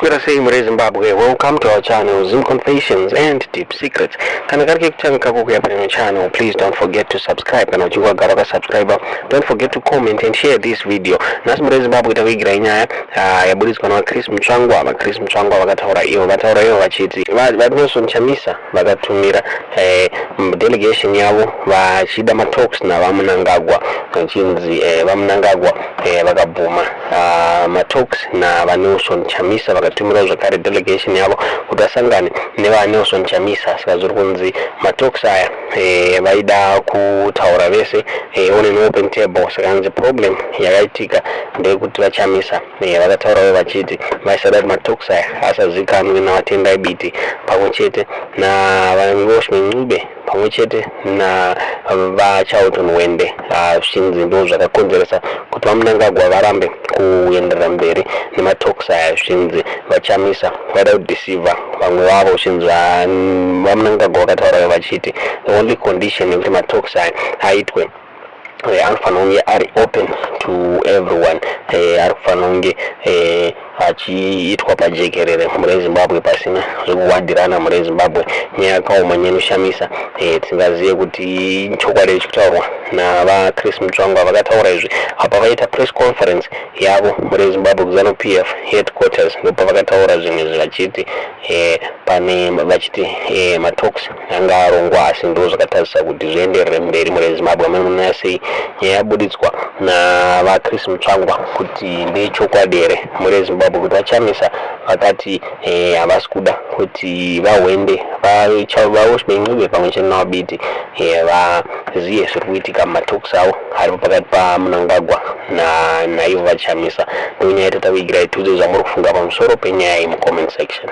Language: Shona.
Maswera sei muri Zimbabwe? Welcome to our channel, Zim Confessions and Deep Secrets. Kana kari kekutanga kako kuya paneno channel, please don't forget to subscribe. Kana uchinge wagara wakasubscribe, don't forget to comment and share this video. Nhasi muri Zimbabwe takuigirai nyaya yaburitswa naVaChris Mutsvangwa. VaChris Mutsvangwa vakataura ivo, vataura ivo vachiti VaNelson Chamisa vakatumira delegation yavo vachida matalks naVaMnangagwa, vachinzi VaMnangagwa vakabvuma matalks naVaNelson Chamisa. Vakatumirawo zvakare delegation yavo kuti vasangane neVaNelson Chamisa. Saka zviri kunzi matalks aya vaida kutaura vese on an open table. Saka hanzi problem yakaitika ndeyekuti VaChamisa vakataurawo vachiti vaisada kuti matalks aya asazikanwe naVaTendai Biti pamwe chete naVaWelshman Ncube pamwe chete naVaCharlton Hwende. Zvichinzi ndo zvakakonzeresa kuti VaMnangagwa varambe kuenderera mberi nematalks aya. Zvichinzi VaChamisa vaida kudeceiva vamwe vavo. Zvichinzi VaMnangagwa vakataura vachiti the only condition yekuti matalks aya aitwe, anofanira kunge ari open to everyone, ari kufanira kunge achiitwa pajekerere mure Zimbabwe, pasina zvekuhwandirana mure Zimbabwe. Nyaya yakaoma, nyaya inoshamisa. Tingazive kuti chokwadi chikutaurwa naVaChris Mutsvangwa. Vakataura izvi apa vaita press conference yavo mure Zimbabwe kuZANU PF headquarters. Ndopavakataura zvinhu izvi vachiti pane vachiti matalks anga arongwa, asi ndo zvakatarisa kuti zvienderere mberi mure Zimbabwe. Manoona sei nyaya yabuditswa naVaChris Mutsvangwa, kuti ndechokwadi here mure Zimbabwe kuti VaChamisa vakati havasi kuda kuti VaHwende, VaWelshman Ncube pamwe chete naVaBiti vazive zviri kuitika mumatalks avo aripo pakati paMnangagwa naivo VaChamisa? Ndonyaya yatatakuigirai. Tiudze zvamuri kufunga pamusoro penyaya iyi mucomment section.